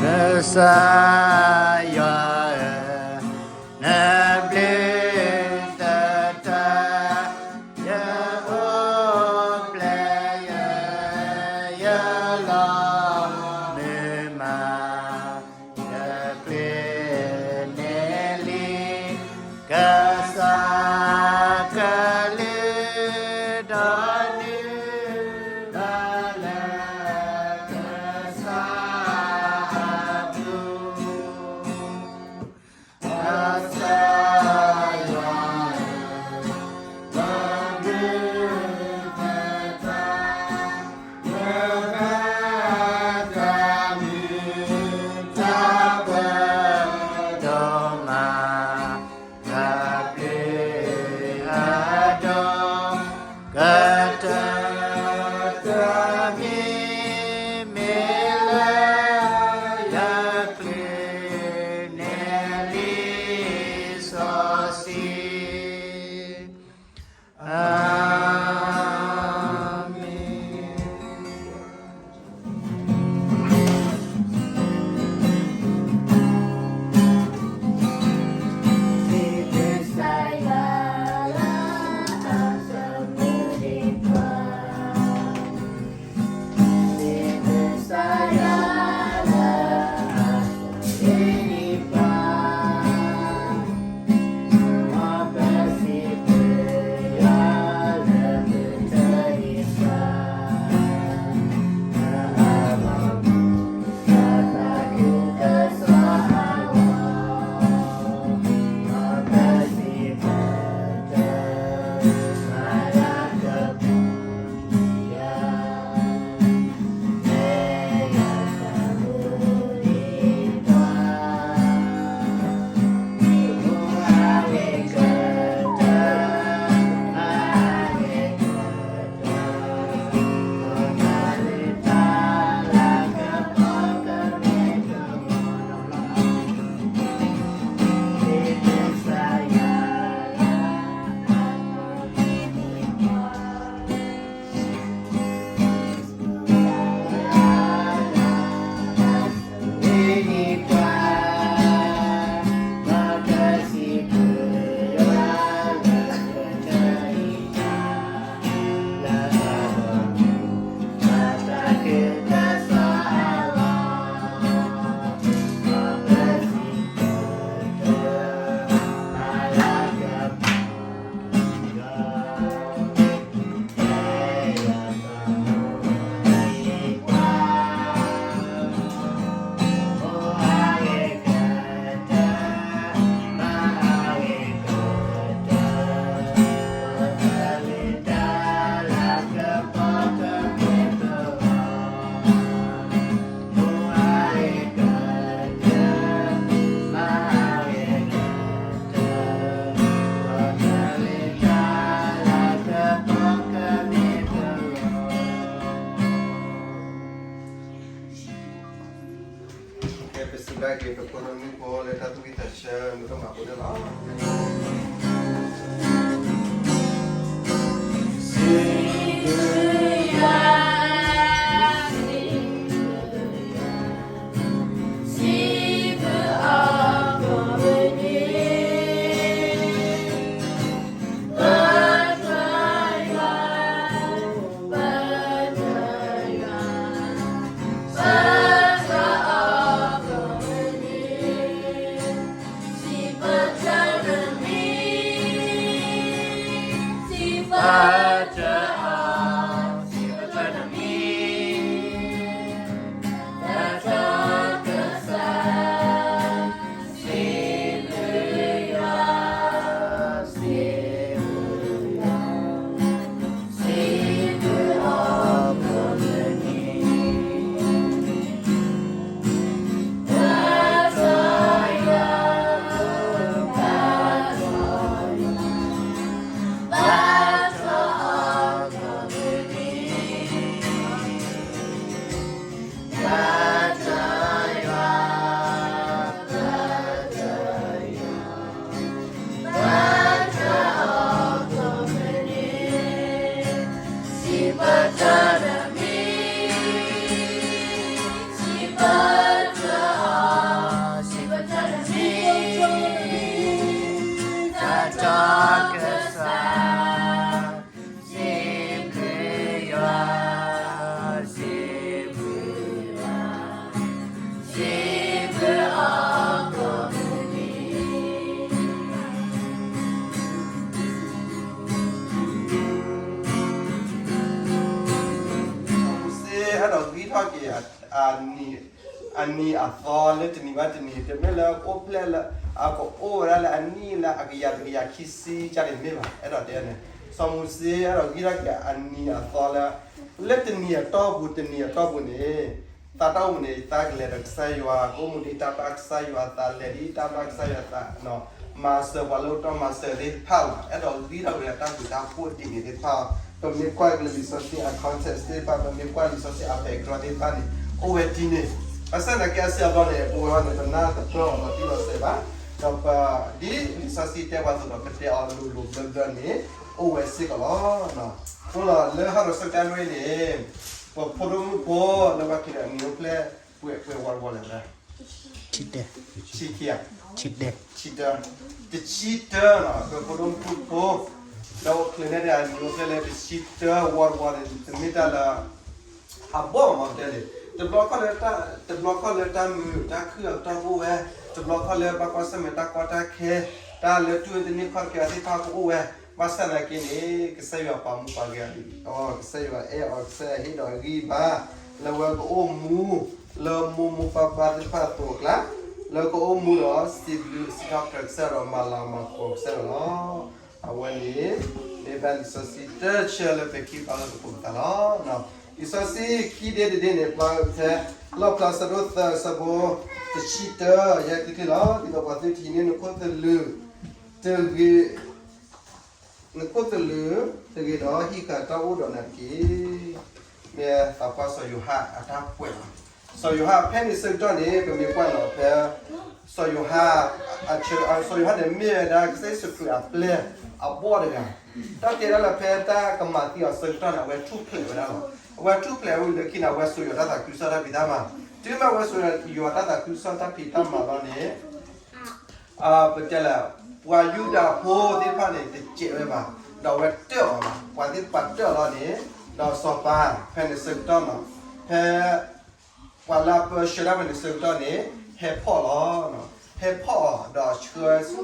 ကစၢ်ယွၤဧၢ, နဘျုးနတၢ်, ယအိၣ်ဖျဲၣ်ယ, ယလီၤမုာ်မး, ယချုးန့ၢ်လံ ကစၢ်ကလုၢ်, ဒီးဒုးဘၣ်လၢ ကစၢ်အပူၤ, ကစၢ်ယွၤဧၢ, ပဘျုးနတၢ်, ယဘၣ်တၢ်မုာ်တၢ်ပၢၤဒိၣ်မး, တၢ်ဘျုးအဒိၣ်ကတၢၢ်တမံၤ မ့ၢ်လၢယချုးန့ၢ်လံစီဆှံ, အၤမ့ၣ်.ကဲ ပစံးဘျုးက့ၤ ပဖိမုၣ်ဖိလၢတၢ်သူၣ်ဝံၣ်သးဆၢ မုၢ်ကမၣ်ဖိန့ၣ်လီၤ. ပၢ်တၢ်အီၣ် အနံၤအသီလၢတနံၤဘၣ်တနံၤ တမ့ၢ်လၢကအိၣ်ဖျဲၣ်လၢ အကအိၣ်ဝဲဒၣ်လၢအနံၣ်လၢအကယၤတကယၤခံဆံကၢ်န့ၣ်တမ့ၢ်ဘၣ်. အဲၣ်ဒိးတဲန့ၣ် စီၤမိၤၡ့ အဲၣ်ဒိးဂံၢ်ထီၣ်က့ၤအနံၤအသီလၢ လၢတနံၤအတီၢ်ပူၤ တနံၤအတီၢ်ပူၤန့ၣ် သးတၢ်အိၣ်မူန့ၣ် သးကလဲၤဒီးကစၢ်ယွၤ ကအိၣ်မူဒ်တၢ်ဘၣ်ကစၢ်ယွၤသး လဲၤဒ်တၢ်ဘၣ်ကစၢ်ယွၤသး မၤစၢၤပှၤလၢအတီၢ်မၤစၢၤသ့ၣ်တဖၣ်လီၤ. အဲၣ်ဒိးဂံၢ်ထီၣ်က့ၤအတၢ်ဘျုးတၢ်ဖှိၣ်ဒ်န့ၣ်သ့ၣ်တဖၣ် ပမ့ၢ်ကွၢ်က့ၤလံာ်စီဆှံအ context သ့ၣ်တဖၣ် ပမ့ၢ်ကွၢ်လံာ်စီဆှံအ background သ့ၣ်တဖၣ်န့ၣ် အိၣ်ဝဲဒ်န့ၣ် ဘၣ်ဆၣ်သနာ်က့အစံးအဘျီန့ၣ် ပဝဲန့ၣ် ပနၢ်တပၢၢ်အီၤလီၤတံၢ်လီၤဆဲးဘၣ်, ဒီးပ ဒ်လံာ်စီဆှံတဲပှၤအသိးဒီး ပတဲအီၤလိၤလိၤဘျၢဘျၢန့ၣ် အိၣ်ဝဲစ့ၢ်ကီးလီၤ. အဃိလီၤ လၢဟီၣ်ခိၣ်စကတၢၢ်န့ၣ် ပဖိဒိၣ်မုၣ်ဖိ လၢပှၤခ့ၣ်ဒီးအနံၤအိၣ်ဖျဲၣ် ပှဲၤဝီတဝီလဲၣ်ဝဲဒၣ် ဆံတၢ, ဆံခံဧါ, ဆံတၢ, တဆံတၢနီၤ ပဖိဒိၣ်မုၣ်ဖိ ဒီးအိၣ်ချ့န့ၣ်ဒီး အနံၤအိၣ်ဖျဲၣ်လၢတဆံတၢ ဝီတဝီန့ၣ် တမ့ၢ်တၢ်လၢ အဘီၣ်မးတဲန့ၣ် တဘျီခီၣ်လၢတၢ် တဘျီခီၣ်လၢတၢ်မုာ်တၢ်ခုၣ်အကတီၢ်ကအိၣ်ဝဲ, တဘျီခီၣ်လၢဘၣ်ကွၢ်ဆၢၣ်မဲာ်တၢ်ကီတၢ်ခဲ, တၢ်လၢတူၢ်ဝဲတန့ၢ်ခီၣ်တကဲအီၤသ့ၣ်တဖၣ်ကအိၣ်ဝဲ, ဘၣ်ဆၣ်သနာ်က့န့ၣ် ကစၢ်ယွၤပာ်မူပှၤဂ့ၤအီၤဒ်အံၤ, ကစၢ်ယွၤအဲၣ်အီၤ ကစၢ်ယွၤဟ့ၣ်ဒီးအဂံၢ်ဘါ လၢအဝဲကအိၣ်မူ လၢမိၢ်မိၢ်ပၢ်ပၢ်သ့ၣ်တဖၣ်အသိးအကျါ, လၢကအိၣ်မူဒီးစံးဘျုးစံးထီၣ်ပတြၢၤကစၢ်ဒီးမၤလၤမၤကပီၤကစၢ်ယွၤလီၤ. အဝဲန့ၣ် မ့ၢ်ဘၣ်လံာ်စီဆှံတဆၢလၢပက့ၤပာ်လၢပခိၣ်ပသးလီၤ. လံာ်စီဆှံခံဒ့တဒ့န့ၣ် ပျၢ်ဖဲ လီၣ်ဖျါဆၢဒိၣ်သၢဆၢဖိ တဆံတၢ ယဲၢ်ချ့ချ့လီၤ. ဒ်သိးပှၤသုတဟံးန့ၢ်နခိၣ်သလုးတဂ့ၤ နခိၣ်သလုးတဂ့ၤဒီး ဟံးဃာ်တၢ်အိၣ်ဒီးနၤတက့ၢ်. မ့ၢ်သးပှၢ်စီၤယိၤဟၣ်အတၢ်ကွဲးလီၤ. စီၤယိၤဟၣ်ဖဲန့ၣ်ဆၢကတီၢ်န့ၣ် ပမ့ၢ်ကွၢ်လီၤဖဲ စီၤယိၤဟၣ် အဆၢ စီၤယိၤဟၣ်န့ၣ် မ့ၢ်ဝဲဒၣ်ကစၢ်ယ့ၣ်ၡူးခရံာ်အပျဲၢ်အဘီၣ်တဂၤ, တၢ်တဲဒၣ်လၢဖဲတၢ်ကမၤသံအီၤဆၢကတီၢ်န့ၣ် အဝဲထူၣ်ဖျဲးဝဲဒၣ်လီၤ. အဝဲထူၣ်ဖျဲးဝဲလၢခံန့ၣ် အဝဲစိာ်ယွၤတၢ်သးခုကစီၣ်တၢ်ဖံးတၢ်မၤ, တုၤမ့ၢ်အဝဲစိာ်ယွၤတၢ်သးခုကစီၣ်တၢ်ဖံးတၢ်မၤလီၤန့ၣ် ပတဲလၢ ပှၤယူဒၤဖိသ့ၣ်တဖၣ်န့ၣ် တစဲးဝဲဘၣ်, ဒီးအဝဲတၢၣ်အီၤလီၤ. ပှၤသ့ၣ်တဖၣ်တၢၣ်အီၤလီၤန့ၣ် ဒီးစီၤပၤ ဖဲန့ၣ်ဆၢကတီၢ်နီၤ, ဖဲ ပှၤလၢအပၢဆှၢတၢ်ဖဲန့ၣ်ဆၢကတီၢ်န့ၣ် ဟဲဖီၣ်လီၤ. ဟဲဖီၣ်အီၤဒီးဆှၢဆူ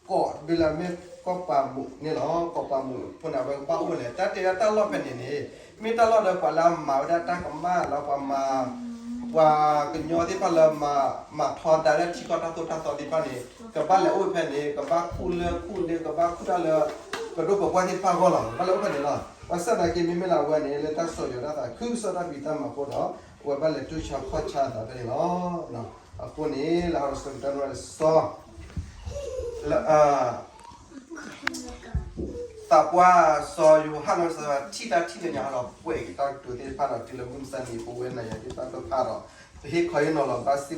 ကီၢ်ဒ်လၢမ့ၢ်ကီၢ်ပၤမူးန့ၣ်လီၤ. ကီၢ်ပၤမူးအဃိန့ၣ် အဝဲကဘၣ်အိၣ်ဝဲလဲၣ်. တၢ်တဲဒၣ်တၢ်လီၢ်ဖဲန့ၣ်န့ၣ် မ့ၢ်တၢ်လီၢ်လၢပှၤလၢအမၤဝဲဒၣ်တၢ်ကမၣ်လၢပှၤမၤ ပှၤကညီသ့ၣ်တဖၣ်လၢ မၤထီဒါလၢထံကီၢ်တၢ်သိၣ်တၢ်သီသ့ၣ်တဖၣ်န့ၣ် ကဘၣ်လဲၤအိၣ်ဖဲန့ၣ်, ကဘၣ်ခူၣ်လၢခူၣ်လ့, ကဘၣ်ခူၣ်တၢ်လၢ ပဒိၣ်ပပှၢ်သ့ၣ်တဖၣ်အဂီၢ်လီၤ. ဘၣ်လဲၤအိၣ်ဖဲန့ၣ်လီၤ. ဘၣ်ဆၣ်သနာ်က့ မ့မ့ၢ်လၢအဝဲန့ၣ် လၢတၢ်စိာ်ယွၤတၢ်သးခုကစီၣ်တၢ်ဖံးတၢ်မၤအဃိဒီး အဝဲဘၣ်လဲၤတူၢ်ဆါခီၣ်ဆါအသးဖဲန့ၣ်လီၤ. အဃိန့ၣ် လၢဟီၣ်ခိၣ်စကတၢၢ်န့ၣ် စီၤ လၢ သးပှၢ်စီၤယိၤဟၣ်နီၢ်ကစၢ် ထံၣ်တၢ်ထံၣ်လၢညါဟီဒီး ကွဲးက့ၤတၢ်ကတိၤသ့ၣ်တဖၣ်ဒီး တုၤလၢမုၢ်မဆါတနံၤ ပဝဲနၤယၤသ့ၣ်တဖၣ်သ့ၣ်တဖၣ်ဒီး ပဟ့ၣ်ခီဟ့ၣ်နီၤလီၤဘၣ်စ့ၢ်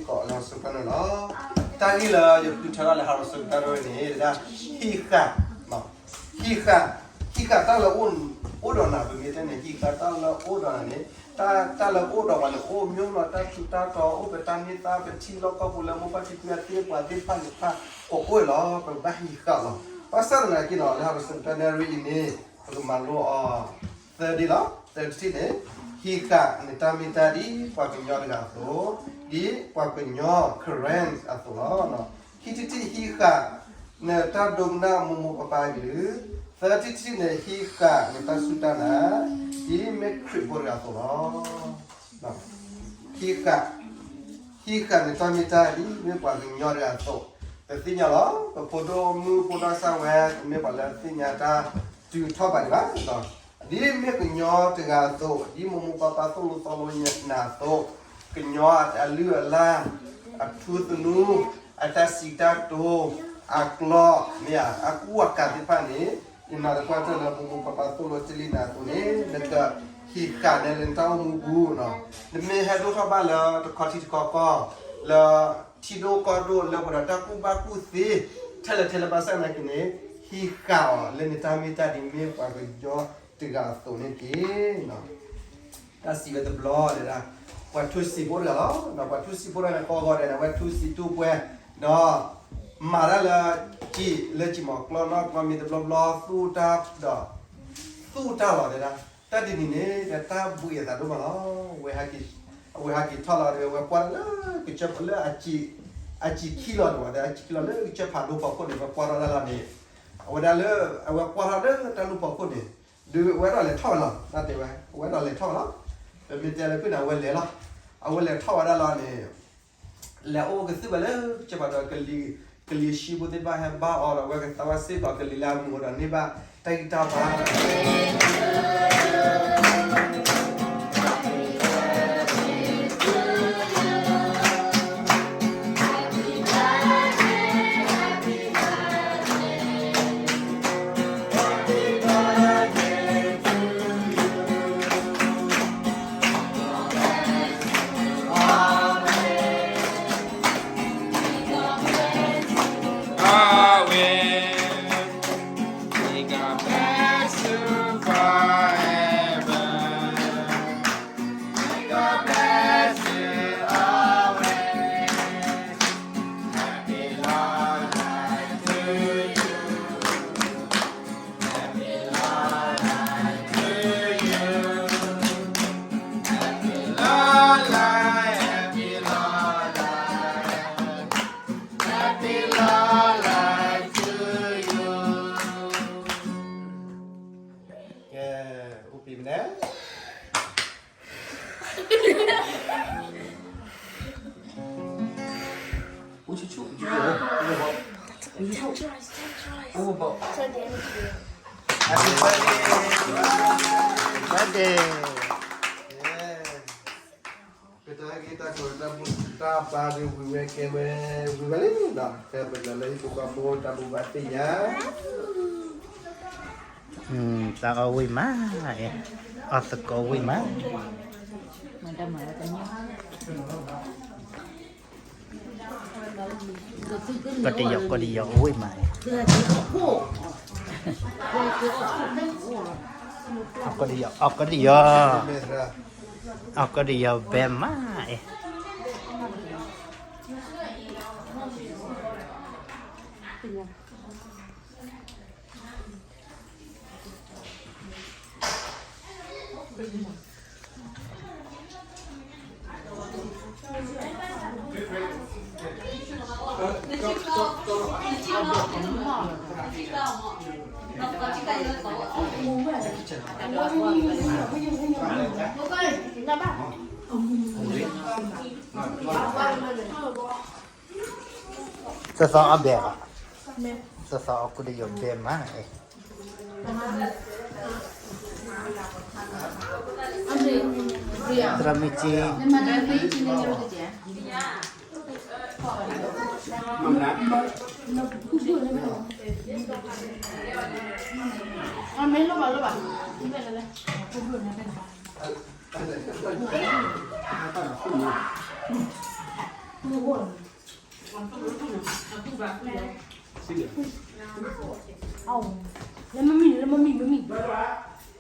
ကီးလၢဟီၣ်ခိၣ်စကတၢၢ်န့ၣ်လီၤ. တၢ်ဂ့ၢ်လၢယဃုထၢထီၣ်လၢဟီၣ်ခိၣ်စကတၢၢ်န့ၣ် ဒၣ် ဟံးဃာ် ဟံးဃာ်, ဟံးဃာ်တၢ်လၢအိၣ်ဒီးနၤ ပမ့ၢ်တဲန့ၣ် ဟံးဃာ်တၢ်လၢအိၣ်ဒီးနၤန့ၣ် တၢ်လၢအိၣ်ဒီးပှၤန့ၣ် အိၣ်မျိၢ်လီၤ တၢ်ထူးတၢ်တီၤ အိၣ်ပတၢ်န့ၢ်သါ ပထံလီၢ်ကီၢ်ပူၤလၢမိၢ်ပၢ်ဖံဖုအသ့ၣ်ပှၤသ့ၣ်တဖၣ်န့ၣ်တဖၣ် ကအိၣ်လီၤ ပကဘၣ်ဟံးဃာ်လီၤ. ဘၣ်ဆၣ်သနာ်က့ဒီး လၢဟီၣ်ခိၣ်စကတၢၢ်န့ၣ်အံၤန့ၣ် ပကမၤလိအီၤ သၢဒ့လီၤ. တထံၣ်န့ၣ် ဟံးဃာ်နတၢ်မ့ၢ်တၢ်ဒ်ပှၤကညီတဂၤအသိး, ဒ်ပှၤကညီ Karen အသိးလီၤ. ခံထံၣ်တထံၣ် ဟံးဃာ်နတၢ်ဒိကနၣ်မိၢ်မိၢ်ပၢ်ပၢ်အကလုၢ်, သၢထံၣ်တထံၣ်န့ၣ် ဟံးဃာ်နတၢ်စူၢ်တၢ်နာ် ဒ်မ့ၢ်ခရံာ်ဖိတဂၤအသိးလီၤ. ဟံးဃာ်, ဟံးဃာ်နတၢ်မ့ၢ်တၢ်ဒ်မ့ၢ်ပှၤကညီတဂၤအသိး, ပသ့ၣ်ညါလီၤ. ပဖိဒိၣ်မုၣ်ဖိဒိၣ်စၢ်ဝဲ တမ့ၢ်ပှၤလၢသ့ၣ်ညါတၢ်တုၤထီၣ်ဘးဒံးဘၣ်. ဒ်မ့ၢ်ကညီတဂၤအသိး, ဒ်မိၢ်မိၢ်ပၢ်ပၢ်သိၣ်လိသီလိနၤအသိး, ကညီအလုၢ်အလၢ်, အထူသနူ, အတၢ်စံးတၢ်ကတိၤ, အကျိာ်, မ့ၢ်ဧါ, အကူအကၤသ့ၣ်တဖၣ်န့ၣ်, ယနာ်သပှၢ်တၢၢ်လၢမိၢ်မိၢ်ပၢ်ပၢ်သိၣ်လိတ့ၢ်လံနၤအသိးန့ၣ်, နကဟံးဃာ်နၤလၢနတၢ်အိၣ်မူပူၤ, နမ့ၢ်ဟဲဒိၣ်ထီၣ်ဘၣ်လၢတခီထံတခီကီၢ်, လၢထံဒိၣ်ကီၢ်ဒိၣ် လၢပှၤဒီးတၢ်ကူၣ်ဘၣ်ကူၣ်သ့, ထဲလဲၣ်ထဲလဲၣ်ဘၣ်ဆၣ်သနာ်က့န့ၣ်, ဟံးဃာ်အီၤလၢနတၢ်မ့ၢ်တၢ်ဒ်မ့ၢ်ပှၤကညီတဂၤအသိးန့ၣ်တက့ၢ်. တၢ်စံးဝဲတဘျီလၢဒၣ်, ပှၤထူစံးဖိတဂၤလီၤ. ပှၤထူစံးဖိတဂၤန့ၣ် ကိးဂီၤဒဲးန့ၣ် အဝဲထူစံးထူပှဲၤ, ဒီးမၤတၢ်လၢ စံးလၢစံးမီၤကျီနီၢ်ကျီမ့ၢ်တဘျီဘျီ သူၣ်တၢ်ဒီး သူၣ်တၢ်လီၤတဲဒၣ်, တၢ်တနံၤန့ၣ် တၢ်ဘှံးအသးဒိၣ်မးလီၤ. အဝဲဟဲက့ၤထီၣ်လီၤဒီး အဝဲကွၢ်လၢကစၢၢ်လၢ အစံးခံလီၤဒီး အစံးခံလီၤလၢကစၢၢ်ဖးဒိၣ်ဖီခိၣ်န့ၣ် အဝဲကွၢ်ထီၣ်တၢ်လီၤန့ၣ်, အဝဲဒၣ်လၢ အဝဲကွၢ်ထီၣ်လၢတၢ်လူၢ်ဖီခိၣ်န့ၣ်, ဒီးအဝဲဒၣ်လဲၤထီၣ်ဝဲလီၤ. တၢ်တဲဝဲ အဝဲဒၣ်လဲၤထီၣ်ဝဲလီၤ. ပမ့ၢ်တဲလၢခုၣ်န့ၣ် အဝဲလဲၤလီၤ. အဝဲလဲၤထီၣ်ဝဲဒၣ်လီၤန့ၣ်, လဲၤအိၣ်ကသုၣ်ဘၣ်လၢကစၢၢ်ဘၣ်ဒီး ကလံၤဆှံဖိသ့ၣ်တဖၣ်ဟဲဘါအီၤဒီး အဝဲကသးဝးစ့ၢ်ကီး ကလံၤလၢအမုာ်ဒီးန့ၢ်ဘၣ်တၢ်ဂံၢ်တၢ်ဘါ ကဲ, အိၣ်ပံၤမနုၤလဲၣ်. ကတၢၢ်ဂ့ၤတၢ်ကျိၤတၢ်ဘၣ်ဒုးဝံၤဝဲကဲဝဲ, ဝံၤဝဲလံဒီး ကဲပကလဲၤလၢဟံၣ်ဖိဃီဖိတၢ်ဘိးဘၣ်သ့ၣ်ညါ, တၢ်အီၣ်ဝံၣ်မး, အီၣ်သကိးဝံၣ်မး, ကတယီၤကတယီၤအီၣ်ဝံၣ်မး, အီၣ်ကတယီၤ, အီၣ်ကတယီၤ, အီၣ်ကတယီၤဘဲမး, သီသီအီၣ်ဘဲဧါ, သီသီအီၣ်ကတယီၤဘဲမး, သရၣ်မုၣ်ကၠံ လၢမမံၤန့ၣ် လၢမမံၤ မမံၤ. အ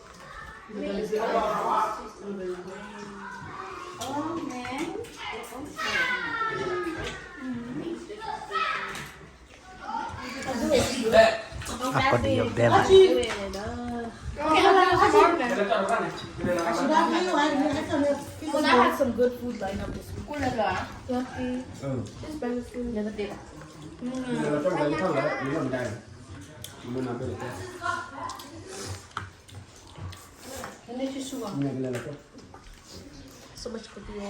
ီၣ်ကတယီၤဘဲမး. Well, I have some good food lined up this week. Healthy. Just better food. So much good food.